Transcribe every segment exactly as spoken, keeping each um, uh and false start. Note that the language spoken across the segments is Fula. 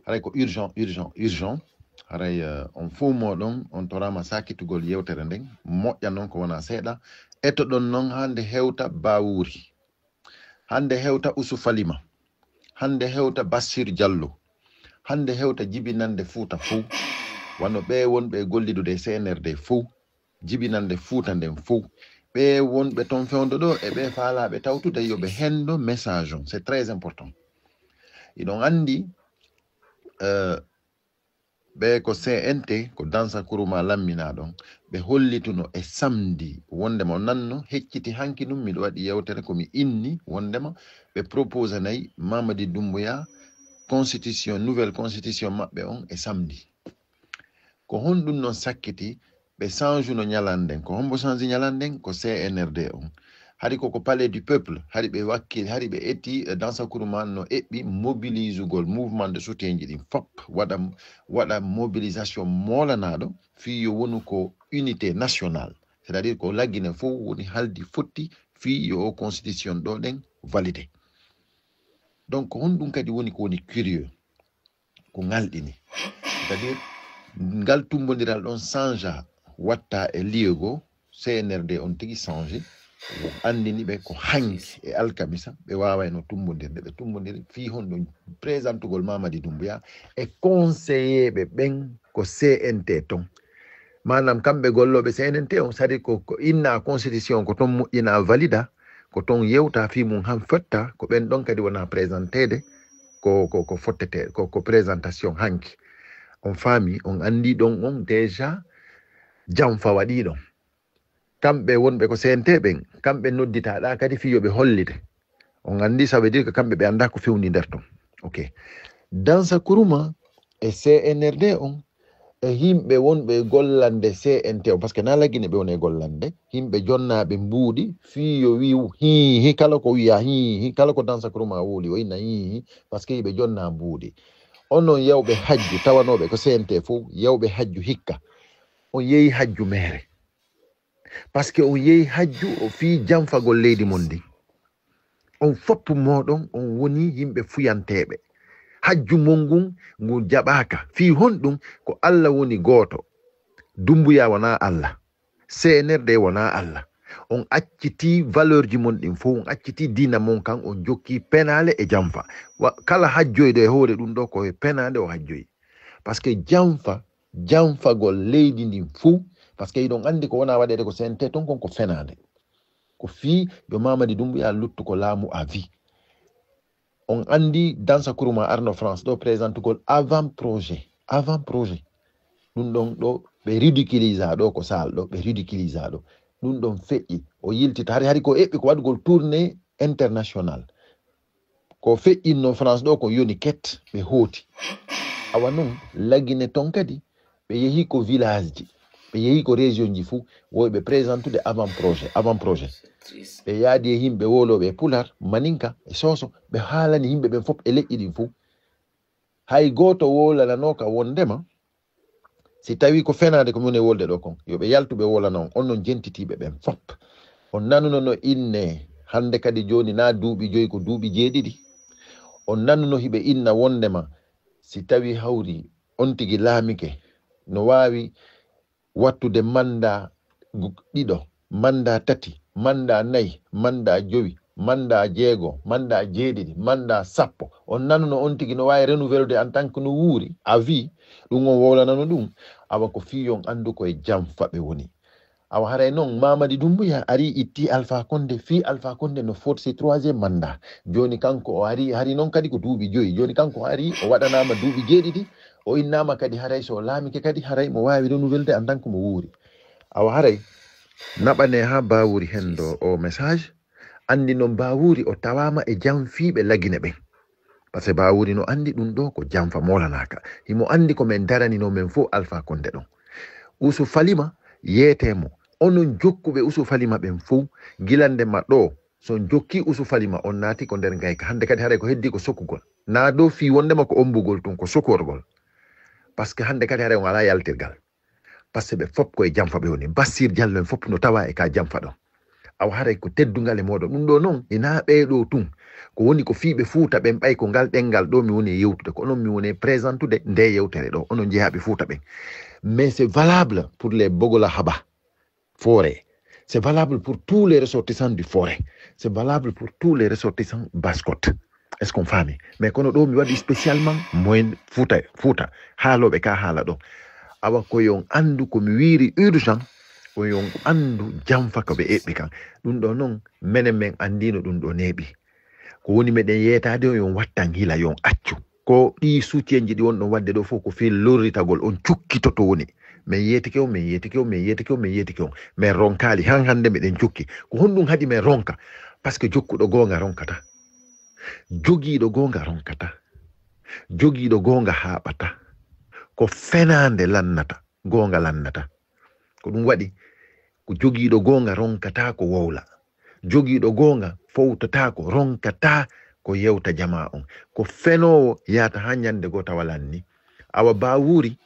Haray ko urgent, urgent, urgent. Haray, euh, on fof mooɗon, on toraama sakitugol yewtere nden. Moƴƴa noon ko wona seeɗa. Etoɗon noon hannde hewta Bawuri. Hannde hewta Usu Falima. Hannde hewta Bassir Diallo. Hannde hewta jibinande Fuuta fof. Wano ɓe wonɓe e gollidude e C N R D fof. Jibinande Fuuta nden fof. Ɓe wonɓe toon fewndo ɗo e ɓe faalaaɓe tawtude yo ɓe hendo message on. C'est très important. Iɗon anndi, euh, ɓe ko C N T, ko Dansa Kuruma lamminaa ɗon. Ɓe hollituno e samedi wonde mo nanno hecciti hanki ɗum miɗo waɗi yewtere ko mi inni wondema ɓe proposanay Mamadi Doumbouya constitution, nouvelle constitution maɓɓe on e samedi. Ko honɗum non sakkiti ɓe change no ñalanden? Ko hombo change ñalanden? Ko C N R D on. Hari koko Palais du Peuple, hari ɓe wakkili, hari ɓe etti, eh, Dansa Kuruma no eɓɓi mobilisugol mouvement de soutien ji ɗin fop, waɗa, waɗa mobilisation moolanaɗo fii yo wonu ko unité nationale. C'est-à-dire ko Laguine fof woni haldi fotti fii yo o constitution ɗo ɗen validé. Donc, ko honɗum kadi woni ko woni curieux? Ko ngalɗini. C'est-à-dire, ngal tumbondiral ɗon changea, watta e lieu goo, C N R D on tigi changé, o anndini ɓe ko hanki e alkamisa, ɓe waawayno tumbondirde, ɓe tumbondiri fii honɗum présentugol Mamadi Doumbouya e conseiller ɓe ɓen ko C N T ton. Maanaam, kamɓe gollooɓe C N T on, c'est-à-dire ko, ko inna constitution, ko ton moƴƴina valida, ko ton yewta fii mum han fotta, ko ɓen ɗon kadi wona présenteede, ko, ko, ko fottete, ko, ko présentation hanki. On faami, on anndi ɗon on déjà janfa waɗi ɗon. Kamɓe wonɓe ko C N T ɓen, kamɓe nodditaɗa kadi fii yo ɓe hollite. On anndi, ça veut dire que kamɓe ɓe annda ko fewndi nder ton. Ok. Dansa Kuruma e C N R D on, e yimɓe wonɓe e gollande C N T on, parce que na Laguine ɓe woni e gollande, yimɓe jonnaaɓe mbuuɗi, fii yo wi'u hiihi, kala ko wi'a hiihi, kala ko Dansa Kuruma wowli, o inna hiihi, parce que yiɓe jonnaa mbuuɗi. Onon yawɓe hajju, tawanooɓe ko C N T fof, yawɓe hajju hikka, on yehi hajju meere. Parce que on yehi hajju o fii janfagol leydi mon ndin. On foppu mooɗon, on woni yimɓe fuyanteeɓe. Hajju mon ngun, ngun jaɓaaka. Fii honɗum? Ko Allah woni gooto. Dumbuya wonaa Allah. C N R D wonaa Allah. On accitii valeur ji mon ɗin fof, on accitii diina mon kan, on jokki penaale e janfa. Wa-, kala hajjoyɗo e hoore ɗum ɗo, ko e penaale o hajjoyi. Parce que janfa, janfagol leydi ndin fof, parce que hiɗon anndi ko wona waɗeede ko C N T ton kon ko fenaande. Ko fii yo Mamadi Doumbouya luttu ko laamu à vie. On anndi Dansa Kuruma arno France ɗo présentugol avant projet, avant projet. Ɗum ɗon ɗo ɓe ridiculisa ɗo ko sal ɗo, ɓe ridiculisa ɗo. Ɗum ɗon feƴƴi, o yiltita hari, hari ko eɓɓi ko waɗugol tournée international. Ko feƴƴinno France ɗo ko yoni ket, ɓe hooti. Awa nun, Laguine ton kadi, ɓe yehi ko village ji, ɓe yehi ko région ji fuu, woy ɓe présentude avant projet, avant projet. Ɓe yaadi e yimɓe wowlooɓe e Pular, Maninka, e Soso, ɓe haalani yimɓe ɓen fof e leƴƴi ɗin fuu. Hay gooto wowlananooka wondema, si tawi ko fenaande ko min e wolde ɗo kon, yo ɓe yaltu ɓe wowlana on, on non jentitiiɓe ɓen fof. On nanuno no inne, hannde kadi jooni na duuɓi joyi ko duuɓi jeeɗiɗi. On nanuno hiɓe inna wondema, si tawi hawri on tigi laamike, no waawi wattude manda gu-, ɗiɗo, manda tati, manda nayi, manda jowi, manda jeego, manda jeeɗiɗi, manda sappo. On nanuno on tigi no waawi renouvelude en tant que no wuuri, à vie, ɗum on wowlanano ɗum. Awa ko fii on anndu ko e janfa ɓe woni. Awa haray noon Mamadi Doumbouya ari itti Alpha Condé, fii Alpha Condé no forcer troisième mandat. Jooni kanko o ari, hari noon kadi ko duuɓi joyi. Jooni kanko o ari, o waɗanaama duuɓi jeeɗiɗi, o innaama kadi haray so o laamike kadi haray mo waawi renouvelude en tant que mo wuuri. Awa haray naɓane haa Bawuri hendo o message. Anndi noon Bawuri o tawaama e janfiiɓe Laguine ɓen. Parce que Bawuri no anndi ɗum ɗo ko janfa molanaaka. Himo anndi ko men daranino men fof Alpha Condé ɗon. Usu Falima, yeetee mo. Onon jokkuɓe Usu Falima ɓen fof, gila ndema ɗo, so on jokkii Usu Falima, on naati ko nder ngayka. Hannde kadi haray ko heddii ko sokugol. Naa ɗo fii wondema ko ombugol tun, ko sokorgol. Parce que hannde kadi haray on alaa yaltirgal. Parce que ɓe fof ko e janfa ɓe woni. Bassir Diallo en fof no tawa e ka janfa ɗon. Awa haray ko teddungal e mooɗon. Ɗum ɗo noon, hinaa ɓee ɗo tun. Ko woni ko fii ɓe Fuuta ɓen, ɓay ko ngal ɗenngal ɗo mi woni e yewtude. Ko onon mi woni e présentude nde yewtere ɗo. Onon jeyaaɓe Fuuta ɓen. Mais c'est valable pour les Bogola Haba Forêt. C'est valable pour tous les ressortissants du Forêt. C'est valable pour tous les ressortissants Basse-Côte. Est-ce qu'on faami? Mais kono ɗo mi waɗi spécialement moyen Fuuta, Fuuta. Haalooɓe ka haala ɗo. Awa ko yon anndu ko mi wiiri urgent, ko yon anndu janfa ko ɓe eɓɓi kan. Ɗum ɗo noon, menen men anndino ɗum ɗo neeɓi. Ko woni meɗen yeetaade on, yon wattan hila, yon accu. Ko ɗi soutien ji ɗi wonɗon waɗde ɗo fof ko fii lorritagol, on cukkitoto woni. Min yeetike on, min yeetike on, min yeetike on, min yeetike on. Min ronkaali, han hannde miɗen cukki. Ko honɗum haɗi min ronka? Parce que jokkuɗo goonga ronkata. Jogiiɗo goonga ronkata. Jogiiɗo goonga haaɓata. Ko fenaande lannata, goonga lannata. Ko ɗum waɗi, ko jogiiɗo goonga ronkata ko wowla. Jogiiɗo goonga fowtata ko, ronkata ko yewta jamaa on. Ko fenoowo yahata haa ñannde goo tawa lanni. Awa Bawuri,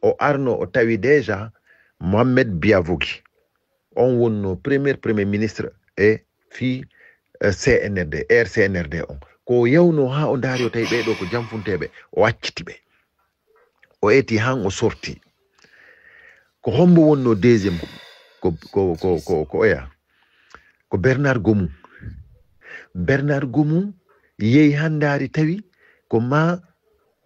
o arno o tawi déjà Mohamed Biavogi. On wonno premier, premier ministre e fii, eh, C N R D, air C N R D on. Ko o yawno haa o ndaari o tawi ɓee ɗo ko janfunteeɓe, o acciti ɓe. O eti han o sorti. Ko hombo wonno deuxième? Ko, ko, ko, ko, ko oya? Ko Bernard Gomu. Bernard Gomu yehi han ndaari tawi ko ma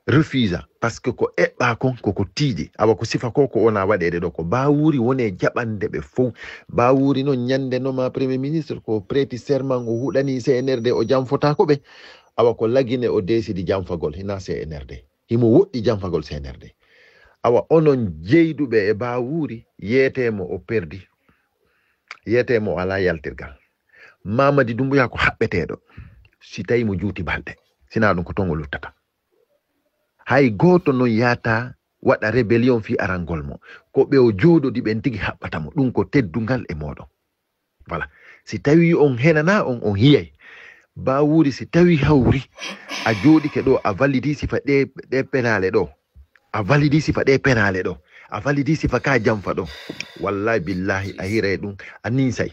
refusa, parce que ko eɓɓa kon koko tiiɗi. Awa ko sifa ko, ko wona waɗeede ɗo, ko Bawuri woni e jaɓande ɓe fow. Bawuri noon ñande noma premier ministre ko prêti serment o huɗani C N R D o janfotako ɓe. Awa ko Lagine o décidi janfagol, hina C N R D. Himo woɗɗi janfagol C N R D. Awa onon jeyduɓe e Bawuri, yeetee mo o perdi. Yeetee mo o alaa yaltirgal. Mamadi Dumbuya ko haɓɓeteeɗo. Si tawi mo juuti balɗe, sinaa ɗum ko toon o luttata. Hay gooto noon yaata waɗa rébellion fii arangol mo. Ko ɓe o jooɗodi ɓen tigi haɓɓata mo. Ɗum ko teddungal e mooɗon. Voilà. Si tawi on henana on, on hiyay. Bawuri si tawi hawri, a jooɗike ɗo, a validi sifa ɗe, ɗe penaale ɗo. A validi sifa ɗe penaale ɗo. A validi sifa ka janfa ɗo. Wallahi billahi a hiray ɗum, a ninsay.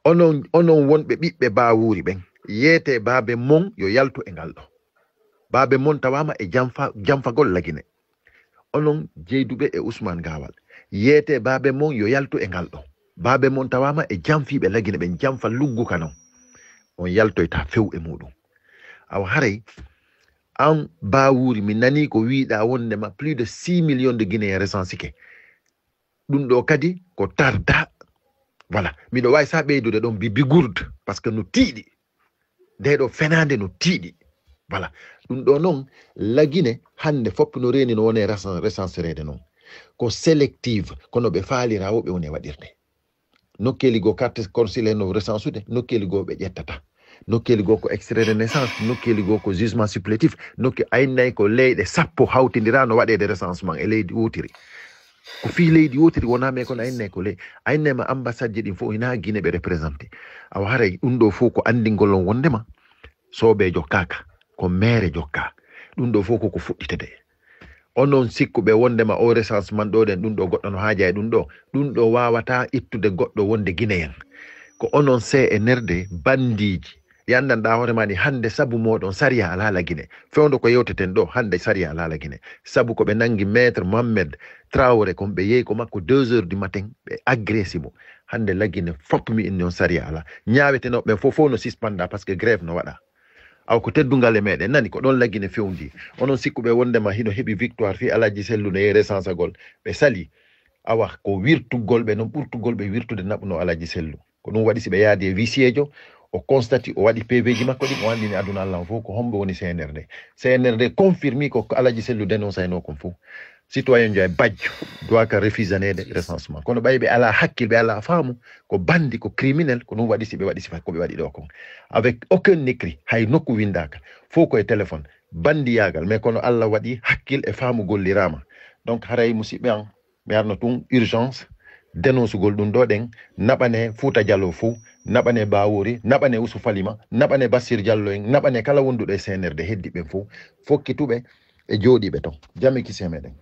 Onon, onon wonɓe ɓiɓɓe Bawuri ɓen, yeete baabe mon yo yaltu e ngal ɗo. Baabe mon tawama e janfa, janfagol Lagine. Onon jeyduɓe e Ousmane Gawal, yeete baabe mon yo yaltu e ngal ɗo. Baabe mon tawama e janfiiɓe Lagine ɓen, janfa lugguka non. On yaltoyta few e muɗum. Awa haray, an Bawuri, mi nani ko wiɗa wondema plus de six millions de Guinéens recensike. Ɗum ɗo kadi ko tarda. Voilà. Miɗo wawi sa ɓeydude ɗon bi, bi gourde, parce que no tiiɗi. Nde ɗo fenaande no tiiɗi. Voilà. Ɗum ɗo noon, Lagine hannde fof no reeni no woni recense-, recensereede noon. Ko sélective, kono ɓe faalira o ɓe woni e waɗirde. Nokkeeli goo carte consulaire no recensude, nokkeeli goo ɓe ƴettata. Nokkeeli goo ko extrait de naissance, nokkeeli goo ko jugement supplétif, nokke aynay ko leyɗe sappo hawtindira no waɗeede recensement e leydi wootiri. Ko fii leydi wootiri wonaa, mais kono aynay ko ley-, aynay ma ambassade ji ɗin fof hina Guinée ɓe représenté. Awa haray ɗum ɗo fof ko anndingol on wondema soobe jokkaaka, ko meere jokka. Ɗum ɗo fof koko fuɗɗitede. Onon sikkuɓe wondema o recensement ɗo ɗen, ɗum ɗo goɗɗo no haaja e ɗum ɗo, ɗum ɗo wawata ittude goɗɗo wonde Guinéen. Ko onon C N R D bandiiji. Ɓe anndanɗaa hoore maa ni hannde sabu mooɗon sariya alaa Lagine. Fewndo ko yewteten ɗo, hannde sariya alaa Lagine. Sabu ko ɓe nanngi Maître Mohamed Traoré kon, ɓe yehi ko makko deux heures du matin, ɓe agressé mo. Hannde Lagine fof mi inni on sariya alaa. Ñaawetenooɓe ɓen fof, fof no suspenda parce que grève no waɗa. Aw ko teddungal e meɗen, nani ko ɗon Lagine fewndi. Onon sikkuɓe wondema hino heɓi victoire fii Alhaji Sellu no yehi recensagol, ɓe sali. Awa ko wirtugol ɓe non ɓurtugol ɓe wirtude naɓuno Alhaji Sellu. Ko ɗum waɗi si ɓe yaadi e huissier-jo, o constati, o waɗi P V ji makko ɗin, o anndini aduna Allah on fof ko hombo woni C N R D. C N R D confirmi ko Alhaji Sellu dénoncayno kon fof. Citoyen jo e bajjo doit ka refusaneede recensement. Kono ɓay ɓe alaa hakkil, ɓe alaa faamu, ko bandi, ko criminel, ko ɗum waɗi si ɓe waɗi sifa ko ɓe waɗi ɗo kon. Avec aucun écrit, hay nokku windaaka, fof ko e téléphone, bandiyaagal, mais kono Allah waɗi hakkil e faamu golliraama. Donc haray musidɓe an, mi arno tun urgence, dénoncugol ɗum ɗo ɗen, naɓane Fuuta Jallo fof, naɓane Bawuri, naɓane Usu Falima, naɓane Bassir Diallo en, naɓane kala wonduɗo e C N R D heddi ɓen fof, fokkituɓe e jooɗiiɓe ton. Jam e kisi e meɗen.